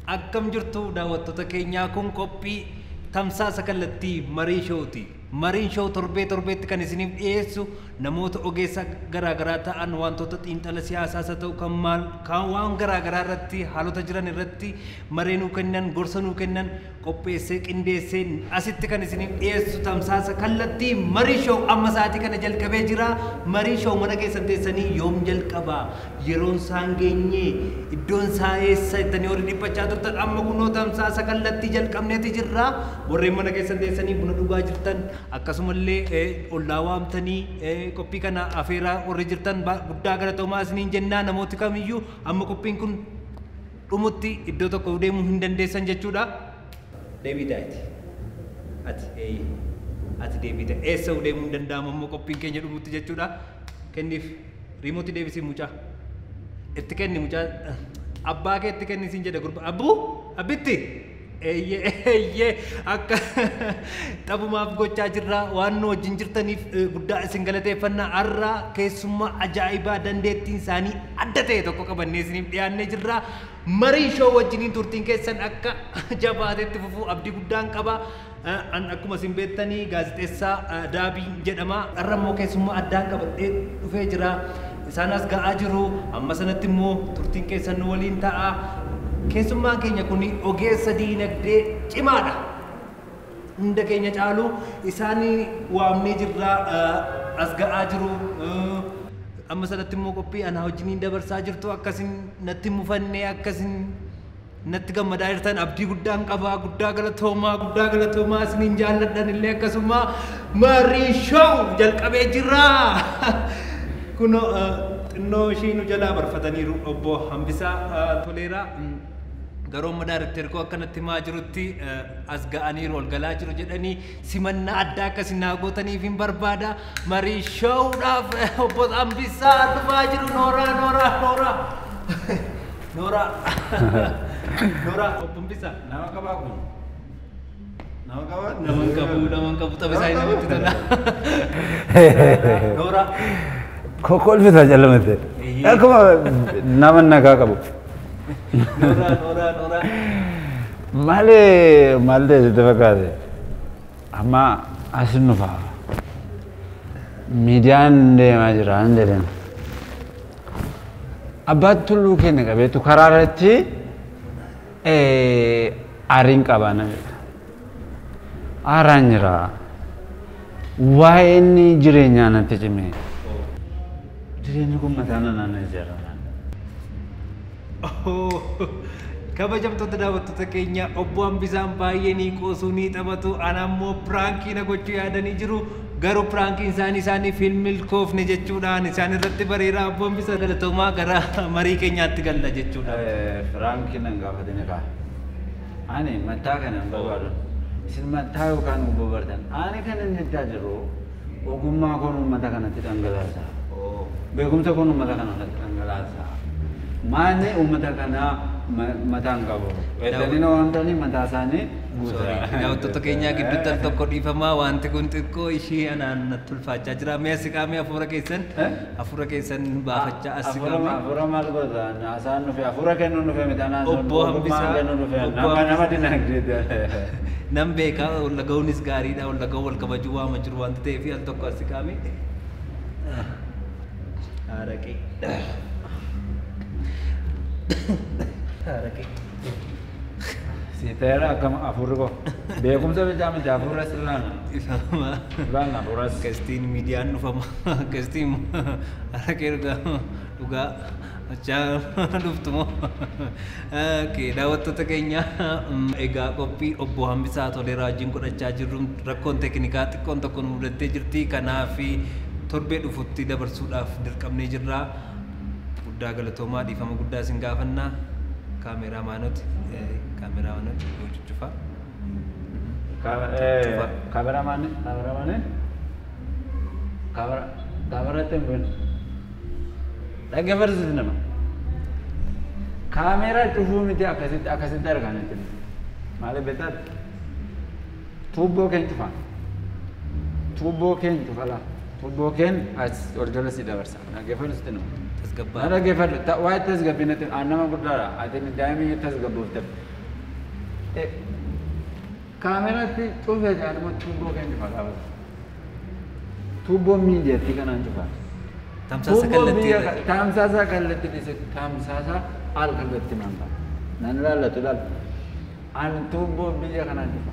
Akkam jirtu daawwattoota keenyaa, kun qophii tamsaasa kallattii Marii Showti. Mariin Show torbee torbeetti kan isiniif dhiyeessu namoota ogeessa garaagaraa ta'an, wantoota xiinxala siyaasaas haa ta'u kan maal kan waan garaagaraa irratti, haalota jiran irratti maree nuu kennan, gorsa nuu kennan qopheessee qindeessee asitti kan isiniif dhiyeessu tamsaasa kallattii Marii Show amma sa'aatii kana jalqabee jira. Marii Show mana keessan teessanii yoom jalqaba, yeroon isaan geenye, iddoon isaa eessa jettanii warri dhiphachaa turtan, amma kunoo tamsaasa kallattii jalqabneeti jirra. Warreen mana keessan teessanii buna dhugaa jirtan, akkasumallee ollaa waamtanii qophii kana afeeraa warri jirtan, guddaa galatoomaa isiniin jennaa. Namooti kamiyyuu amma qophiin kun dhumutti iddoo tokko deemuu hin dandeessan jechuudha. Deebii taa'iti. Ati eeyyee. Ati deebii ta'i. Eessa deemuu hin danda'amu ammoo qophiin keenya dhumutti jechuudha. Kenniif remote deebisii mucaa. Itti kenni mucaa. Abbaa kee itti kenni siin jedha gurba. Abbuu? Abbitti? Eeyyee, eeyyee, akka taphumaaf gochaa jirra. Waan nu wajjin jirtaniif guddaa isin galateeffannaa. Har'a keessummaa ajaa'ibaa dandeettiin isaanii adda ta'e tokko qabannee isiniif dhiyaannee jirra. Marii Show wajjiniin turtiin keessan akka jabaatetti fufuu abdii guddaan qaba. An akkuma isin beektanii gaazexeessaa Daabii jedhama. Har'a immoo keessummaa addaan qabadhee dhufee jira. Isaan as ga'aa jiru. Amma sanatti immoo turtiin keessan nu waliin ta'a. Keessummaan keenya kun ogeessa diinagdee cimaadha. Hunda keenya caalu isaan waamnee jirra, as ga'aa jiru. Amma sanatti immoo qophii anaa wajjiniin dabarsaa jirtu, akkasin natti mufannee, akkasin natti gammadaa jirtan abdii guddaan qaba. Guddaa galatoomaa, guddaa galatoomaa, isiniin jaalladhan illee akkasuma. Marii Show jalqabee jira. Kunoo xinnoo ishii nu jalaa barfataniiru obbo Hambisaa Toleeraa. Garuu amma director koo akkanatti himaa jirutti as ga'aniiru, ol galaa jiru jedhanii, simannaa addaa akkasii naa gootaniif hin barbaada. Marii Showdhaaf obbo Hambisaa dhufaa jiru. Nooraa, nooraa, nooraa. Nooraa. Nooraa, obbo Hambisaa. Nama qabaa kun? Nama qabaa? Nama hin qabu, nama hin qabu, tapha isaa namatti tola. Nooraa. Kolfisa jallamate. Akkuma nama nagaa qabu. Nooraa, nooraa, nooraa. Maali maal ta'e sitti fakkaate? Amma as nufa. Miidiyaan deemaa jira hin jedhan. Abbaan tulluu keenya qabeetu karaa irratti aariin qabaa na jedha. Aaraan jira. Waa'een jireenyaa natti cime. Jireenyi kun mataa na naanna'ee jira. Kabajamtoota daawwattoota keenya, obbo Hambisaan baay'ee ni qoosuu, ni taphatu. Ana ammoo prank na gochuu yaadanii jiru. Garuu prankiin isaanii isaaniif hin milkoofne jechuudhaan isaan irratti bareera. Obbo Hambisaa, galatoomaa, gara marii keenyaatti galla jechuudha. Prank nan gaafatini kaa. Ani mataa kana hin barbaadu. Isin mataa yookaan gubbaa bartan. Ani kan inni jechaa jiru ogummaa koon uummata kanatti dhangalaasa. Beekumsa koon uummata kanatti dhangalaasa. Maanni uummata kanaa mataa hin qabu. Eettanii na waamtanii mataa isaanii guutaa. Daawwattoota keenyaa gidduutti al tokko dhiifamaa, wanti kun xiqqoo ishii anaan natti ulfaachaa jira. Mee as siqaamee hafuura keessan, hafuura keessan baafachaa as siqaamee. Hafuura maal goota? Haasaan dhufe, hafuura kennuun dhufe miti anaan. Obbo Hambisaa, kennuun dhufe. Obbo Nama dinagdee. Nan beekaa, ol dhaga'uunis gaariidha, ol dhaga'uu wal kabajuu waama jiru wanta ta'eef al tokko as siqaamee. Araqee. Araqee. Siiteera akkam hafuurri koo. Beekumsa bichaa miti, hafuura sillaana. Ifama. Laana hafuuras. Akkasitiin miidiyaan dhufama. Akkasitiin araqee dhugaa dhugaa achaa dhuftu moo? Okay, daawwattoota keenya, egaa qophii obbo Hambisaa Toleeraa wajjin godhachaa jirru rakkoon teeknikaa xiqqoon tokko nu mudattee jirti. Kanaaf torbee dhufutti dabarsuudhaaf dirqamnee jirra. Guddaa galatoomaa, dhiifama guddaa isin gaafannaa. Kaameraamaanoti, kaameraamaanoti yoo cuccufaa. Kaameraamaanii kaameraamaanii kaameratti hin bu'in. Dhaggeeffatu nama. Kaameeraa cufuu miti, akkasitti akkasitti arganitti. Maaliif beektaati? Tuubboo keen cufa. Tuubboo keen cufa laa. Tuubboo keen as ol jala si dabarsa. Dhaggeeffatu sitti nama. Tasgabbaa. Na dhaggeeffadhu. Waa'ee tasgabbiinatti aan nama guddaadha. Ati daa'imni tasgabboofte. Kaameraatti cufee jedhan tuubboo keenya cufa gaafata. Tuubboo miidiyaatti kanaan cufa. Tamsaasa kallattii irratti. Tamsaasa kallattii dhiise tamsaasa al kallattii naan ta'a. Nan ilaallatu ilaalla. Ani tuubboo biyya kanaan cufa.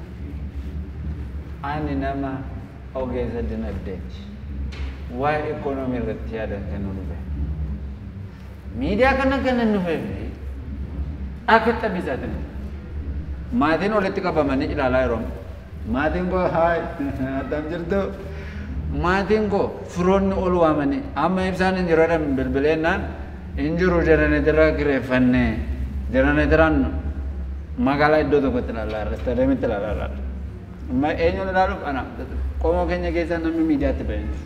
Ani nama ogeessa dinagdeeti. Waa'ee ikoonoomii irratti yaadan kennuu dhufe. Miidiyaa kana kan inni dhufeef akka xabisaatiin. Maatiin walitti qabamanii ilaalaa yeroo maatiin koo haay attam jirtu maatiin koo firoonni ol waamanii amma ibsaan hin jiru jedhan bilbileennaan hin jiru jenereetera kireeffanne jenereeteraan magaalaa iddoo tokkotti ilaalaa irra istaadiyeemitti ilaalaa irra. Amma eenyuun ilaaluuf ana qomoo keenya keessaa namni miidiyaatti ba'ee jiru.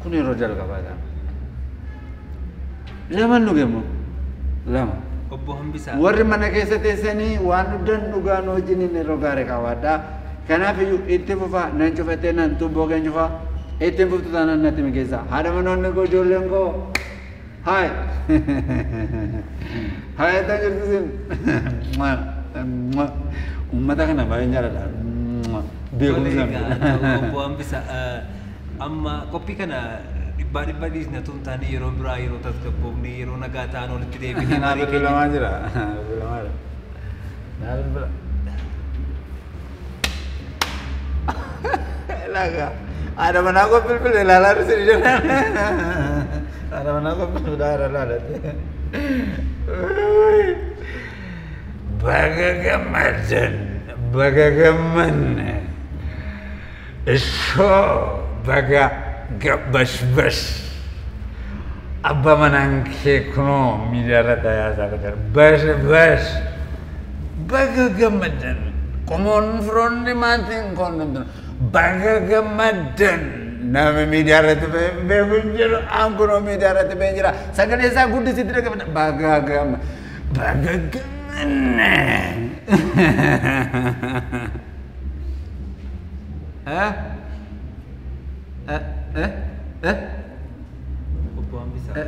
Kun yeroo jalqabaa ta'a. Lama nu gemmoo lama. Obbo Hambisaa. Warri mana keessa teessanii waan dhugdan dhugaan wajjin yeroo gaarii qabaadha. Kanaaf iyyuu itti fufaa nan cufattee nan tuubboo keenya cufaa itti fuftu taanaan natti mikeessa. Haadha manoonni koo ijoolleen koo haay haay attam jirtu isin uummata kana baay'een jaalladha. Beekumsa. Obbo Hambisaa amma qophii kana dhibbaa dhibba dhiisna tun taane yeroo biraa yeroo tasgabboofne yeroo nagaa ta'an walitti deebinee Naa marii keenya bilbilamaa jira. Bilbilamaa jira. Naa bilbila. Laga. Haadha manaa koo bilbila ilaalaa jirti jedhan. Haadha manaa koo bilbila ilaalaa jirti. Baga gammadan. Baga gammanne. Ishoo baga bashbash. Abba manaan kee kunoo miidiyaa irratti haasaa jira. Bash bash. Baga gammadan. Qomoon firoonni maatiin koon baga gammadan. Nama miidiyaa irratti beeku hin jiru. An kunoo miidiyaa irratti ba'ee jira. Sagalee isaa guddisitti dhaggeeffata. Baga gamma. Baga gammanne. Eh? Eh? Eh? Eh? Obbo Hambisaa.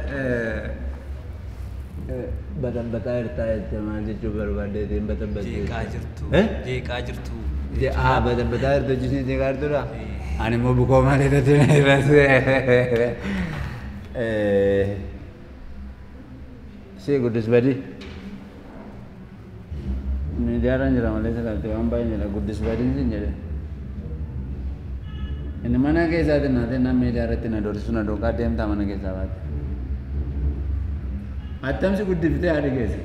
Batabbataa jirtaa jettee maal jechuu barbaaddeetiin batabbattee? Jeeqaa jirtu. Jeeqaa jirtu. Batabbataa jirtu jechuun jeeqaa jirtudha? Ani immoo bukoo malee irratti irratti. Si guddis badii. Miidiyaarra jira malee salaattee waan baay'ee jira guddis badiin sin jedhe. Inni mana keessaatiin naatee nama miidiyaa irratti na doorsisu na duukaa deemtaa mana keessaa baate. Attamsi guddiftee haadhi keessa.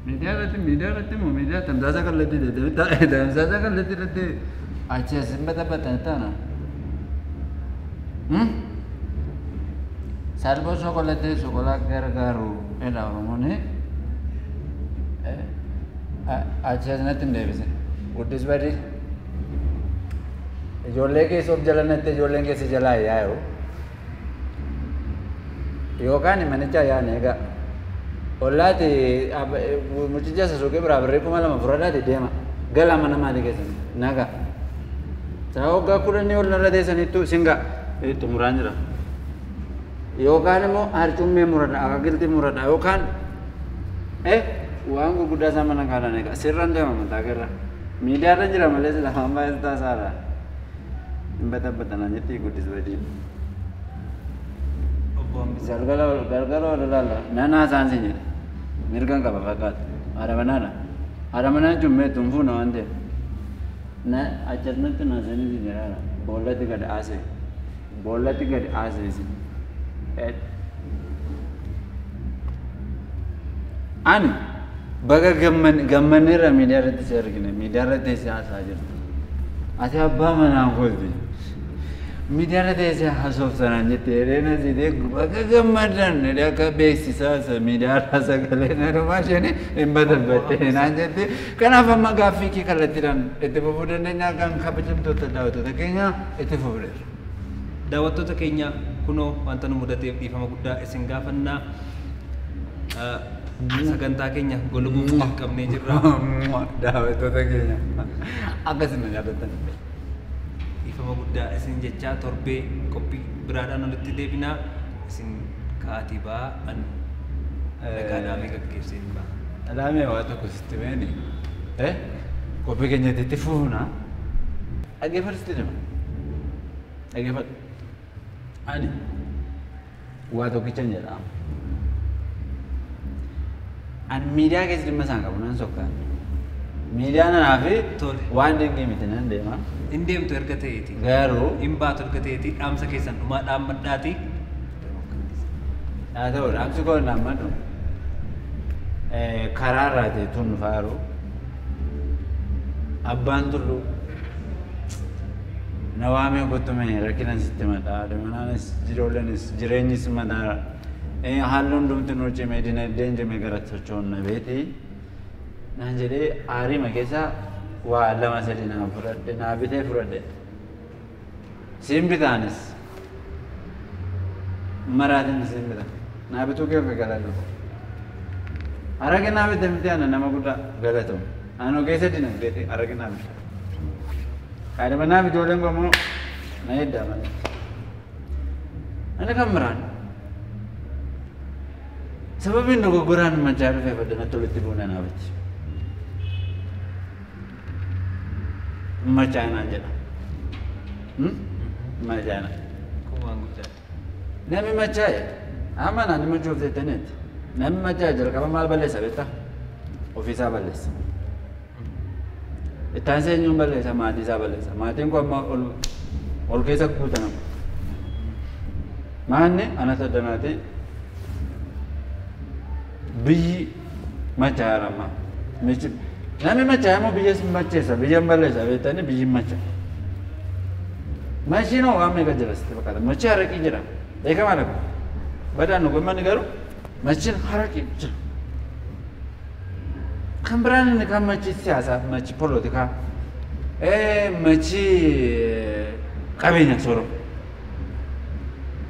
Miidiyaa irratti moo miidiyaa tamsaasa kallattii tamsaasa kallattii irratti achi as hin batabbatan taana. Salphoo soqolattee soqolaa gargaaru jedha Oromoon. Achi as natti hin deebisin. Guddis badii. Ijoollee keessa of jala natte ijoolleen keessa jalaa yaa'u. Yookaan manicha yaa'an egaa. Ollaati mucicha isa suuqii biraa birrii 2000 fudhadhaati deema. Gala mana maatii keessan nagaa. Saa waggaa 10 ol narra teessanittu singa xumuraan jira. Yookaan immoo harcummee muradha akaakiltii muradha yookaan waan gurguddaa isaa mana kaalan egaa sirraan deema mataa keerra. Miidiyaarra jira malee sila waan baay'ee taasaadha. Hin batabbatanaan jetti guddis badii. Obbo Hambisaa. Galgala wal ilaalla. Nan haasaan sin jedhe. Mirgan qaba fakkaata. Haadha manaadha. Haadha manaa jechuun meetu hin fuuna waan ta'eef. Na achasumatti naasanii sin jedhaadha. Boollatti gad haasee. Boollatti gad haasee sin. Ani baga gammanneerra miidiyaa irratti si argine. Miidiyaa irratti si haasaa jirtu. Ati abbaa manaa kooti. Miidiyaa irra teessee haasofsanaan jette jedhee na siitee baga gammadan jedhee akka beeksisaa isa miidiyaa irraa sagalee na dhumaa isheen hin batabbatte naan jette. Kanaaf amma gaaffii kee kallattiidhaan itti fufuu dandeenya kan kabajamtoota daawwattoota keenya itti fufuudheera. Daawwattoota keenya kunoo wanta nu mudateef dhiifama guddaa isin gaafannaa. Sagantaa keenya golubuuf dirqamnee jirra. Daawwattoota keenya akkasuma jaallattan. Dhiifama guddaa isin jechaa torbee qophii biraadhaan walitti deebinaa isin kaatibaa an Nagaa dhaamee gaggeessee hin ba'a. Dhaamee waa tokko sitti beeni. Qophii keenya itti fuuna. Dhaggeeffadhu sitti hima. Dhaggeeffadhu. Ani waa tokkichan jedha. Ani miidiyaa keessa dhimma isaan qabu nan sokkaan. Miidiyaa nanaa fi waan dinqii miti nan deema. Hin deemtu erga ta'eeti. Garuu. Hin baatu erga ta'eeti dhaamsa keessan dhumaa dhaammadhaati. Haa ta'u dhaamsi koo dhaammadhu. Karaa irraa ta'e tun faaru. Abbaan tulluu. Na waamee kottume rakkinan sitti mataa. Deemanaanis jiroolenis jireenyis mataa. Halluun hundumti cimee dinagdeen cimee gara socho'uun na beeti. Naan jedhee aariima keessa waa lama sadi naa fudhadhe naa bitee fudhadhe. Siin bitaanis maraatiin siin bitan. Naa bituu kee ofi galatoomu. Haraqi naa bite miti ana nama guddaa galatoomu. Ani ogeessa dinagdeeti haraqi naa bite. Kaadhima naaf ijoolleen qomoo na edda malee. Ani kan biraan sababiin dogoggoraan machaa dhufee baddanatti walitti buuna naafiti. Machaanaan jedha. Machaana. Kumaan guddaa. Namni machaa'e amma naan machuuf jettaniiti. Namni machaa'e jalqaba maal balleessa beektaa? Ofiisaa balleessa. Ittaan seenyuun balleessa maatii isaa balleessa. Maatiin kun amma ol keessa guutanama. Maanni ana saddanaati biyyi machaa'aara amma. Namni machaa'e immoo biyya macheessa biyya balleessa beektanii biyyi macha. Machiin waan meeqa jira sitti fakkaata. Machii haraqii jira. Beekamaa lafa. Badaan nu gommanni garuu machiin haraqii jira. Kan biraan inni kan machii siyaasaa, machii polotikaa, machii qabeenya soorama,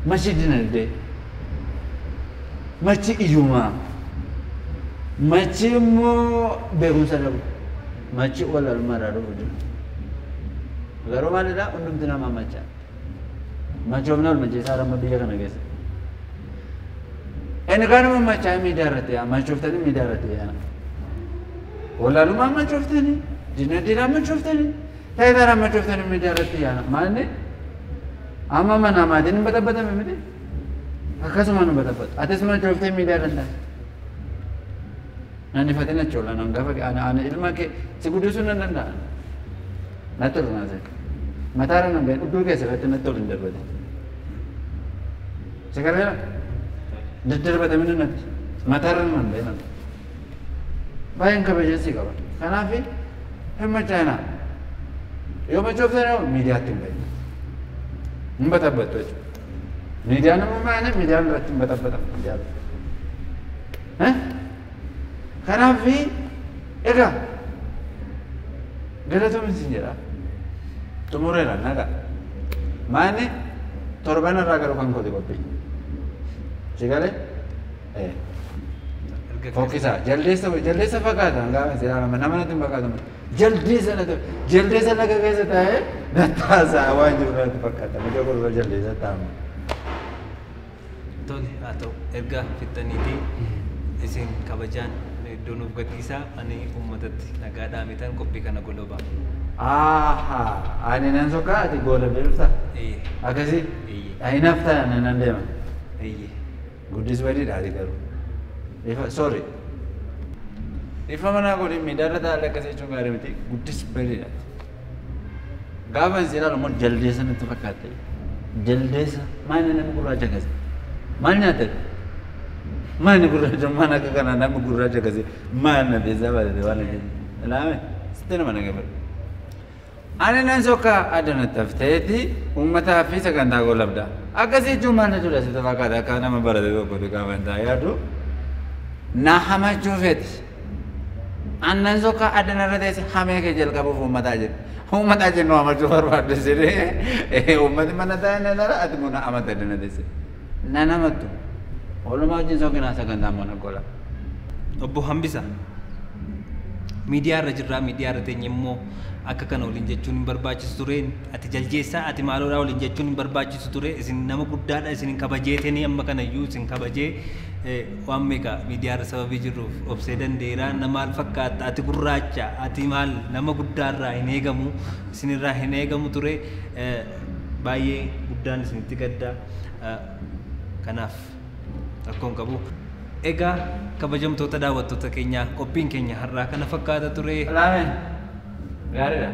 machii dinagdee, machii iyyumaa, machii immoo beekumsa dhabu, machii walaalummaadhaa dhufu jira. Garuu maalidhaa hundumti namaa machaa. Machoofna ol macheessaa amma biyya kana keessa. Inni kaan immoo machaa miidiyaa irratti yaa machooftanii miidiyaa irratti yaa. Walaalummaa machooftanii, dinagdeedhaan machooftanii, taayitaadhaan machooftanii miidiyaa irratti yaa. Maalni amma mana maatiin hin baxabbatame miti. Akkasuma nu baxabbatu. Atis machooftee miidiyaa irratti taate. Nan ifatin achi oolan hangafa ani ilma kee si guddisuu nan danda'a. Natti ol naasee. Mataarra nan ga'e iddoo keessa irratti natti ol hin darbate. Si gargaara? Daddarbatamina natti. Mataarra nan ga'e nan. Baay'een kabajeessii qaba. Kanaaf hin machaa'inaa. Yoo machooftan yoo miidiyaatti hin bahin. Hin baxabbattu jechuudha. Miidiyaan immoo maali? Miidiyaan irratti hin baxabbatamu. Miidiyaan. Kanaaf egaa galatoomi siin jedha. Xumureera nagaa. Maali torban irraa garuu kan kooti qophii. Si galee? Fokkisaa jaldeessa fakkaata gaafa si ilaalama nama natti hin fakkaatu. Jaldeessa natti jaldeessa laga keessa taa'ee nattaasaa waan jiru natti fakkaata. Mucaa gorsa jaldeessa taa'ama. Tole haa ta'u erga fixxaniiti isin kabajaan iddoo nuuf gadhiisaa ani uummatatti nagaa dhaamitan qophii kana golobaa. Ahaa ani nan sokkaa ati goolabee dhufta? Akkasii? Ani nafta nan deema. Guddis badiidha ati garuu. Sorry. Ifa manaa godhin miidiyaarra taa'ee akkasii jechuun gaarii miti. Guddis badiidha. Gaafa isin ilaalu immoo jaldeessa natti fakkaata. Jaldeessa maal namni gurraacha akkasii? Maal nyaata? Maal gurraacha maal akka kanaa namni gurraacha akkasii maal na teessaa baatee waan akkasii? Ilaame sitti nama nagaa. Ani nan sokkaa addanatti hafteeti uummataa fi sagantaa goolabda. Akkasii jechuun maal jechuudha sitti fakkaata akka nama barate tokkotti gaafa hin taa'e yaadu. Na hamachuu feeti. Annan sokkaa addanarra teesse hamee kee jalqabuuf uummataa jedhu. Uummataa jennu hamachuu barbaadde jedhee uummati mana taa'e na dara ati immoo na hamata addana teesse. Nan hamattu. Oolumaa wajjin sokkinaa sagantaa mana gola. Obbo Hambisa. Miidiyaa irra jirraa, miidiyaa irra teenye immoo akka kana waliin jechuun hin barbaachisu ture. Ati jaljeessaa, ati maaloodhaa waliin jechuun hin barbaachisu ture. Isin nama guddaadha, isin kabajeetanii amma kanayyuu isin kabajee waan meeqa miidiyaa irra sababii jirruuf obsee danda'eera. Na maal fakkaatta, ati gurraacha, ati maal, nama guddaarraa hin eegamu, isinirraa hin eegamu ture. Baay'ee guddaan isinitti gadda. Kanaaf rakkoon qabu. Egaa kabajamtoota daawwattoota keenyaa, qophiin keenya har'aa kana fakkaata ture. Laameen gaariidha.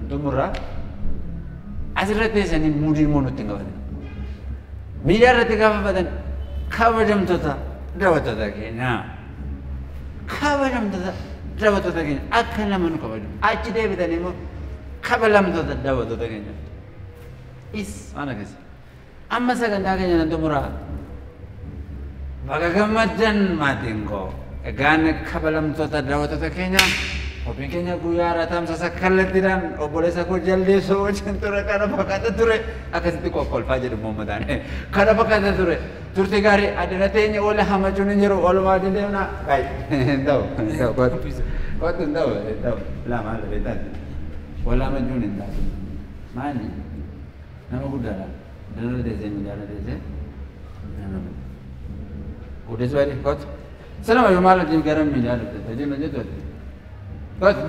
Xumurraa asirratti teessanii muudii immoo nutti hin qabatin. Miidiyaa irratti gaafa batan kabajamtoota daawwattoota keenyaa. Kabajamtoota daawwattoota keenya akka nama nu kabaju. Achi deebitanii immoo kabalamtoota daawwattoota keenya. Is waan akkasii. Amma sagantaa keenya nan xumuraa. Baga gammaddan maatiin koo. Egaan kabalamtoota daawwattoota keenya, qophiin keenya guyyaa har'aa tamsaasa kallattiidhaan obboleessa koo Jaldeessoo wajjin ture kana fakkaata ture. Akkasitti kokkolfaa jedhu uummataan. Kana fakkaata ture. Turtii gaarii addana teenya wal hamachuun hin jiru, walumaa deemna. Baay'ee. Hin ta'u. Hin ta'u. Kottu. Kottu, hin ta'u. Hin ta'u. Lama beektaati. Wal hamachuun hin taatu. Maali? Nama guddaadha. Dana teessee miidhaana teessee. Nama guddaa. Udes bari, kottu. Sana maal hojii gara miidiyaa dhufte? Hojii hojjetu ati. Kottu.